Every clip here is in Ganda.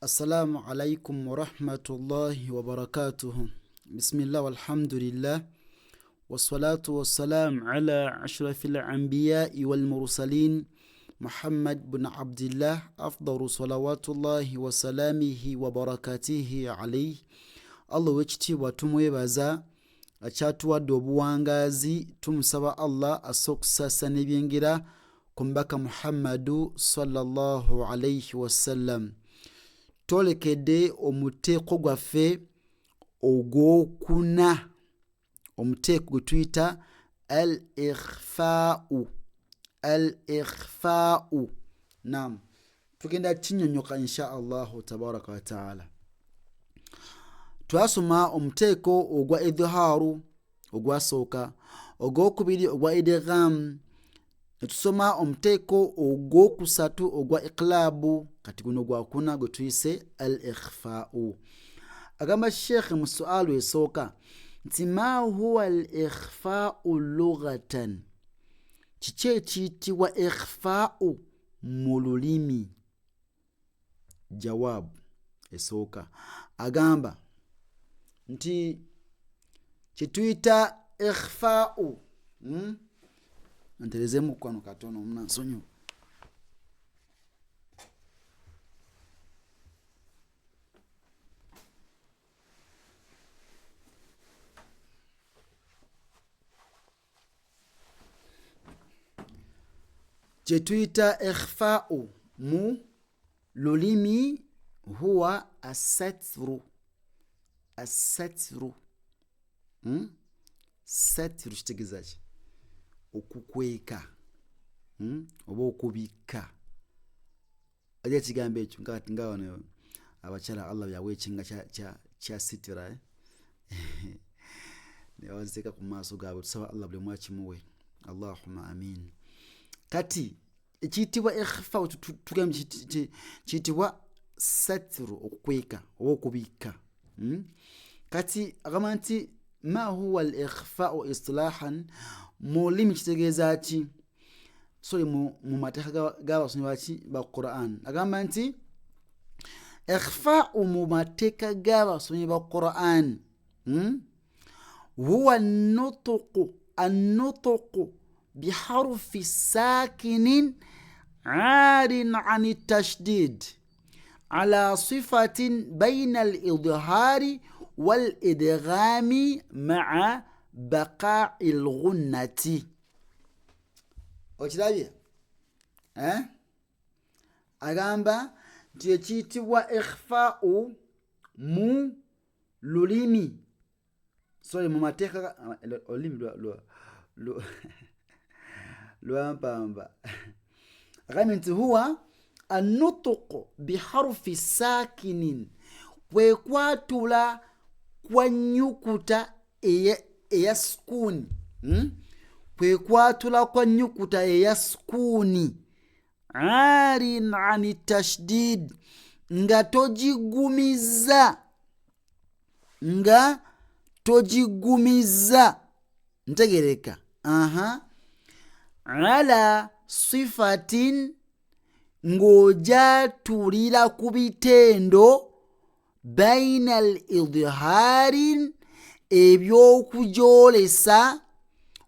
Assalamu alaikum warahmatullahi wabarakatuhu. Bismillah walhamdulillah wassalatu wassalamu ala ashrafi lambiyai walmursalin Muhammad bun Abdillah afdalu salawatullahi wasalamihi wabarakatihi alaihi. Allah owekitiibwa tumwebaza akyatuwadde obuwangaazi, tumusaba Allah asse okusaasira n'ebyengera ku mubaka Muhammadu sallallahu alaihi wasallam. Twolekedde omuteeko gwaffe ogwokuna, omuteeko gwe tuyita al ikhfau. Al ikhfau, nam, tugenda kinyonyoka insha allahu tabaraka wataala. Twasoma omuteeko ogwa idhihaaru ogwasooka, ogwokubiri ogwa idgham, netusoma omuteeko ogwokusatu ogwa iqlaabu, kati guno gwakuna gwe tuyise al ikhfau. Agamba sheekhe mu sualu esooka nti ma huwa al ikhfau lughatan, kiki ekiyitibwa ikhfau mu lulimi? Jawaabu esooka agamba nti kyetuyita ikhfau, Nterezeemu kano katono munansonyiwa. Kyetuyita ikhfau mu lulimi huwa asatru. Asatru, Satru kitegeeza ki? Okukweka, oba okubikka. Eri ekigambo ekyo nga kati nga wano abakyala Allah yawa ekinga kya sitira, Ne baziteeka ku maaso gaabwe. Tusaba Allah buli omu akimuwe, allahumma amin. Kati ekiyitibwa ikhfa tugambye kiyitibwa satru, okukweka oba okubikka. Kati agamba nti ma huwa al ikhfau istilahan, mu lulimi kitegeeza ki? Sorry, mu mateeka g'abasomi baki ba Quran. Agamba nti ikhfau mu mateeka g'abasomi ba Quran, Huwa nutuqu, annutuqu biharufi sakinin arin ani tashdid ala sifatin baina al idhari wal idghami maa baqai lghunnati. Okirabye? Agamba nti ekiyitibwa ikhfau mu lulimi, sorry, mu mateeka, olulimi lwampamba. Agambye nti huwa anutuqu biharufi sakinin, kwe kwatula kwa nyukuta eya sukuuni, Kwe kwatula kwa nyukuta eya sukuuni arin ani tashdid, nga togigumiza, nga togigumiza, ntegereka, aha, ala sifatin, ng'ojatulira ku bitendo baina al idhaarin, eby'okugyolesa,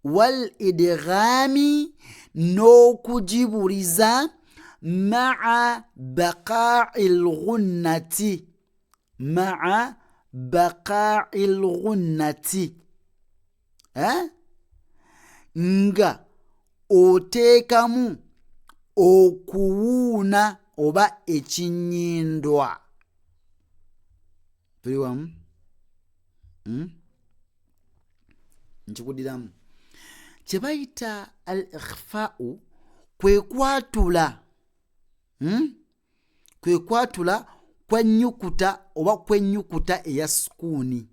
wal idghami, n'okugibuliza, maa baqai lghunnati, maa baqai lghunnati, Nga oteekamu okuwuuna oba ekinyindwa. Tuli wamu? Nkikuddiramu, kye bayita al ikhfau kwe kwatula, Kwe kwatula kwa nnyukuta oba kw'ennyukuta eya sukuuni,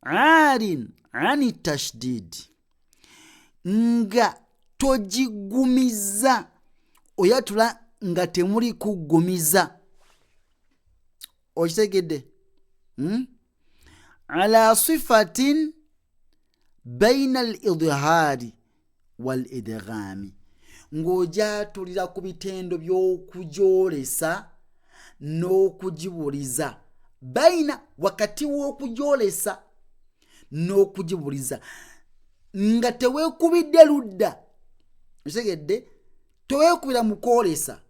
Arin ani tashdid, nga togigumiza, oyatula nga temuli kuggumiza. Okitegedde? Ala sifatin baina al idhaari wal idghami, ng'ojatulira ku bitendo by'okugyolesa. N'okugibuliza, baina, wakati w'okugyolesa n'okugibuliza nga teweekubidde ludda. Okitegedde? Teweekubira mu kwolesa,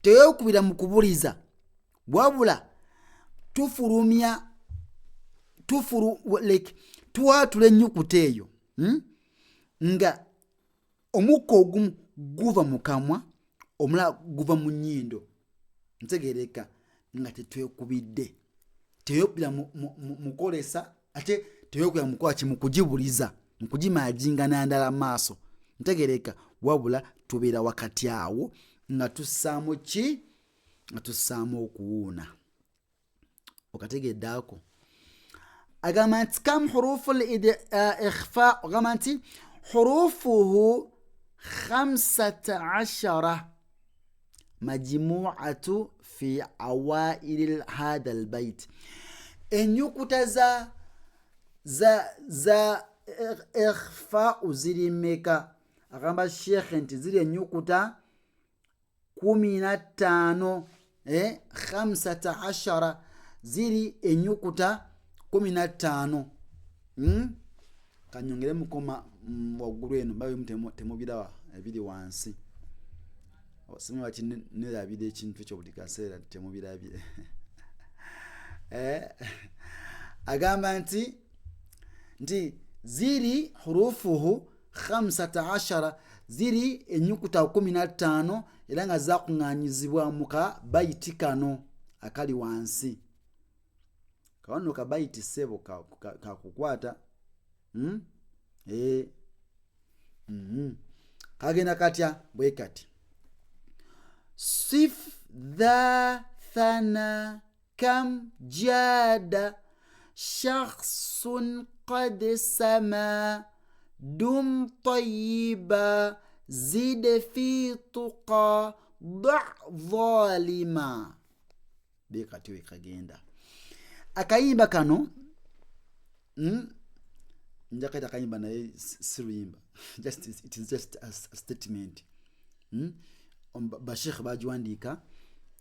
teweekubira mu kubuliza, wabula tufulumya, tufulu like twatula ennyukuta eyo, Nga omukka ogumu guva mu kamwa, omulala guva mu nnyindo. Ntegereka nga tetwekubidde, teyekubira mukolesa, ate teyekubira mukwaki, mu kugibuliza, mu kugimajinga nandala maaso. Ntegereka? Wabula tubeera wakati awo nga tussaamu ki? Nga tussaamu okuwuuna. Okategedde ako? Agamba nti kam hurufu ikhfa, agamba nti hurufuhu 15 majmuatu fi awaili hatha lbait. Enyukuta za ikhfau ziri meka? Agamba shekhe nti ziri enyukuta 15, 15, ziri enyukuta 15. Kanyongere mukoma waggulu eno mbabe temubiraba ebiri wansi. Simanyi lwaki nerabira ekintu ekyo buli kaseera, temubirabye. Agamba nti ziri hurufuhu 15, ziri enyukuta 15, era nga zakuŋŋanyizibwa mu ka bayiti kano akali wansi. Kawano kabayiti ssebo kakukwata, Eh. Kagenda katya? Bwe kati: sif dha thana kam jada shakhsun qad sama dum tayiba zid fi tuqa da zalima. Be kati we kagenda akayimba kano, Nja kaita akayimba naye si luyimba, just it is just a statement, Bashekhe bagiwandiika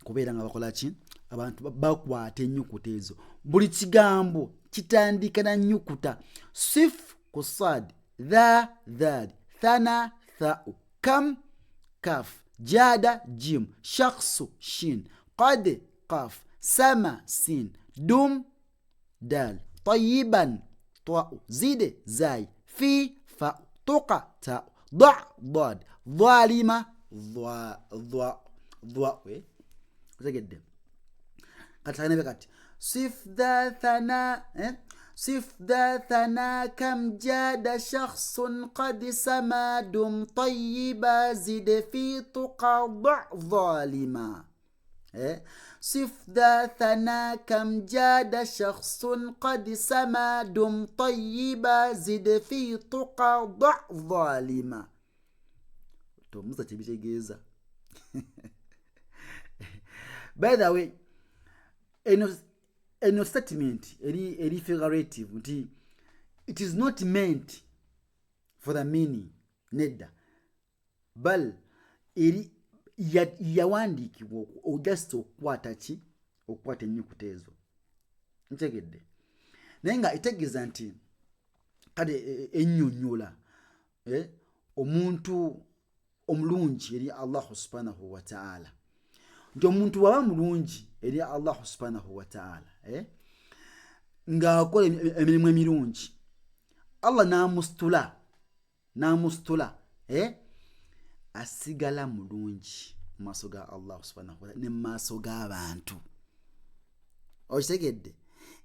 kubeera nga bakola ki? Abantu bakwata ennyukuta ezo. Buli kigambo kitandika na nnyukuta. Sif ku sad, dha dhal, thana thau, kam kaf, jada jim, shakhsu shin, qad qaf, sama sin, dum dal, tayiban tau, zide zai, fi fa, tuqa ta, da dad, dhalima dha dha dha. Otegedde? Kati kanabe kati sif dha thana, Sif dha thana kam jada shakhsun qad sama dum tayiba zid fi tuqa da dhalima. Sif dha thana kam jada shakhsun qad sama dum tayiba zid fi tuqa da dhalima. Tomuza kyebitegeeza. By the way, eno statement eri figurative, nti it is not meant for the meaning, nedda, bal eri yawandiikibwa just okukwata ki? Okukwata ennyukuta ezo. Ntegedde? Naye nga etegeeza nti kale ennyonnyola omuntu omulungi eri Allahu subhanahu wataala, nti omuntu waba mulungi eri Allahu subhanahu wataala, ng'akola emirimu emirungi, Allah n'amusitula, asigala mulungi mu maaso ga Allahu subhanahu wataala ne mu maaso g'abantu. Okitegedde?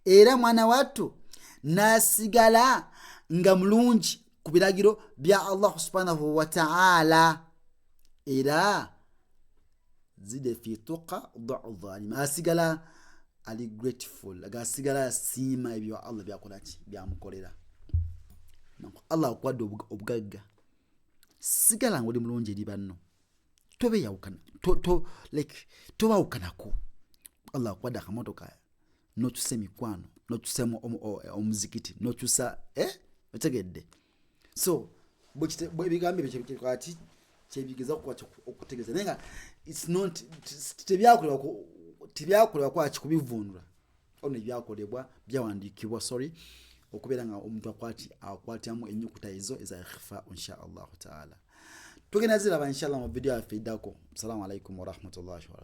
Era mwana wattu n'asigala nga mulungi ku biragiro bya Allahu subhanahu wataala, era zide fi tuqa dau dhalima, asigala ali grateful, asigala asiima ebyo Allah byakolaki, byamukolera. Allah akuwadde obugagga, sigala nga oli mulungi eri banno, tobeyawukana, like tobawukanako. Allah akuwadde akamotoka, nokyusa emikwano, nokyusa omuzikiti, nokyusa, otegedde? So ebigambo ebyo kati kyebigeza okutegeeza, naye nga it's not, tebyakolebwa. Tebyakolebwa kwaki kubivunula ono, ebyakolebwa byawandiikibwa, sorry, okubeera nga omuntu akwati akwatyamu ennyukuta ezo eza ikhfa. Insha Allahu taala tugenda ziraba inshallah mu video yaffe eddako. Assalamu alaikum warahmatullahi wabarakatuh.